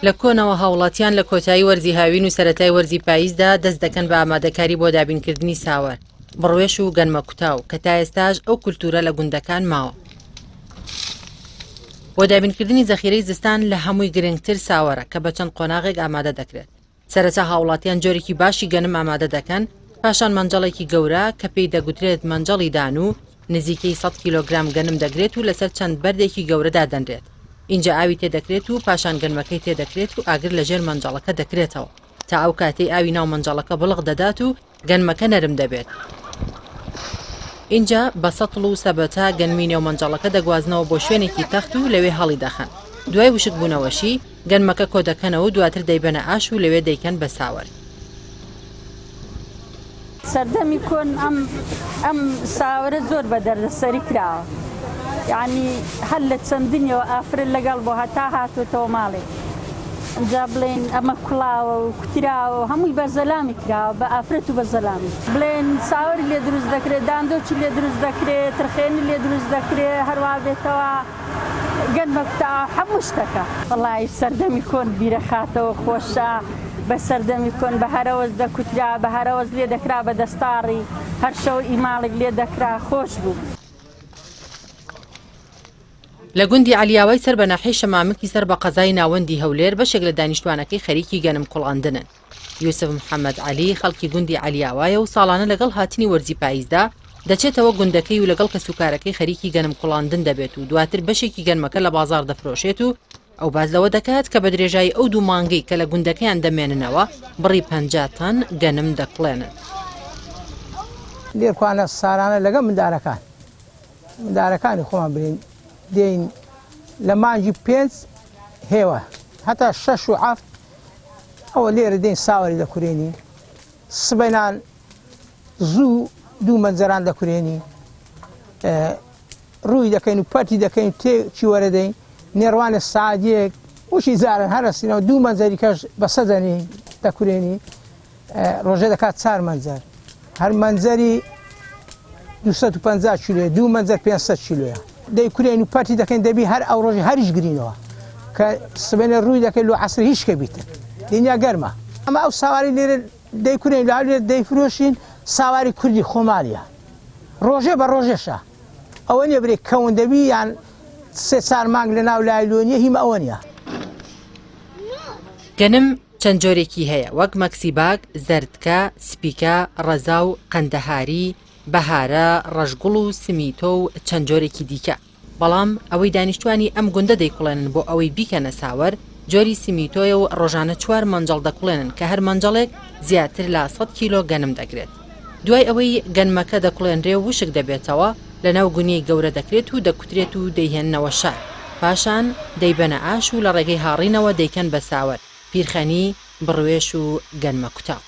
لە کۆنەوە هاوڵاتیان لە کۆتایی وەرزی هاوین و سەرەتای وەرزی پاییزدا دەست دەکەن بە ئامادەکاری بۆ دابینکردنی ساوەر، بڕوێش و گەنمە کوتاو کە تا ئێستاش ئەو کولتوورە لە گوندەکان ماوە. بۆ دابینکردنی زەخیرەی زستان لە هەمووی گرنگتر ساوەرە کە بە چەند قۆناغێک ئامادە دەکرێت. سەرەتا هاوڵاتیان جۆرێکی باشی گەنم ئامادە دەکەن، پاشان مەنجەڵێکی گەورە کە پێی دەگوترێت مەنجەڵی دانوو، نزیکەی سەد کیلۆگرام گەنم دەگرێت و لەسەر چەند بەردێکی گەورە دادەنرێت. ئینجا ئاوی تێدەکرێت و پاشان گەنمەکەی تێدەکرێت و ئاگر لەژێر مەنجەڵەکە دەکرێتەوە تا ئەو کاتەی ئاوی ناو مەنجەڵەکە بڵق دەدات و گەنمەکە نەرم دەبێت. ئینجا بە سەتڵ و سەبەتە گەنمی نێو مەنجەڵەکە دەگوازنەوە بۆ شوێنێکی تەخت و لەوێ هەڵیدەخەن. دوای وشکبوونەوەشی، گەنمەکە کۆدەکەنەوە و دواتر دەیبەنە ئاش و لەوێ دەیکەن بە ساوەر. سەردەمی کۆن ئەم ئەم ساوەرە زۆر بە دەردەسەری کراوە یانی هەر لە چەندنیەوە ئافرەت لەگەڵ بۆ هەتا هاتۆتەوە ماڵێ ئینجا بڵێن ئەمە کوڵاوە و کوتراوە و هەمووی بە زەلامی کراوە بە ئافرەت و بە زەلامی بڵێن ساوەری لێ دروست دەکرێت داندۆکی لێ دروست دەکرێت ترخێنی لێ دروست دەکرێت هەروا بێتەوە گەنمە کوتا هەموو شتەکە. وەڵایی سەردەمی کۆن بیرەخاتەوە خۆشە بە سەردەمی کۆن بە هەرەوەز دەکوترا بە هەرەوەز لێ دەکرا بە دەستاڕی هەر شەو ئیماڵێک لێ دەکرا خۆش بوو. لە گوندی عەلیاوای سەر بە ناحیەی شەمامکی سەر بە قەزای ناوەندی هەولێر بەشێک لە دانیشتوانەکەی خەریکی گەنم کوڵاندنن. یوسف محەمەد عەلی خەڵکی گوندی عەلیاوایە و ساڵانە لەگەڵ هاتنی وەرزی پاییزدا دەچێتەوە گوندەکەی و لەگەڵ کەسوکارەکەی خەریکی گەنم کوڵاندن دەبێت و دواتر بەشێکی گەنمەکە لە بازاڕ دەفرۆشێت و ئەو باس لەوە دەکات کە بە درێژایی ئەو دوو مانگەی کە لە گوندەکەیان دەمێننەوە بڕی 50 تەن گەنم دەکوڵێنن. لێرکوانە سارانە لەگەڵ مندارەکان مندارەکانی خۆمان برین دێین لە مانگی پێنج هێوە هەتا شەش و حەفت ئەوە لێرە دێین ساوەری دەکورێنین سبەینان زوو دوو مەنجەران دەکورێنین ڕووی دەکەین و پەرتی دەکەین تێ چی وەرەدەین نێڕوانێ سعادیەک وشی زارن هەرەسینەوە دوو مەنجەری کەش بەسە دەنین دەکورێنی ڕۆژێ دەکات چار مەنجەر هەر مەنجەری 250 کیلۆیە دوو مەنجەر 500 کیلۆیە دەیکورێن و پەرتی دەکەین دەبی هەر ئەو ڕۆژی هەریش گرینەوە کە سبێنێ ڕووی دەکەین لۆ عەسر هیچ کە بیتن دنیا گەرمە ئەمە ئەو ساواری لێرە دەیکورێن لە هەولێر دەیفرۆشین ساواری کوردی خۆمالیە ڕۆژێ بە ڕۆژێشە ئەوە نیە برێ کەون دەبی یان سێ چار مانگ لە ناو لایلۆنیە هیمە ئەوە نیە. گەنم چەند جۆرێکی هەیە وەک مەکسیباگ، زەردکە، سپیکە، ڕەزا و قەندەهاری، بەهارە، ڕەشگوڵ و سمیتۆ و چەند جۆرێکی دیکە، بەڵام ئەوەی دانیشتوانی ئەم گوندە دەیکوڵێنن بۆ ئەوەی بیکەنە ساوەر، جۆری سمیتۆیە و ڕۆژانە چوار مەنجەڵ دەکوڵێنن کە هەر مەنجەڵێک زیاتر لە سەد کیلۆ گەنم دەگرێت. دوای ئەوەی گەنمەکە دەکوڵێنرێ و وشک دەبێتەوە، لەناو گونیەی گەورە دەکرێت و دەکوترێت و دەیهێننەوە شار، پاشان دەیبەنە ئاش و لە ڕێگەی هاڕینەوە دەیکەن بە ساوەر، پیرخەنی، بڕوێش و گەنمە کوتاو.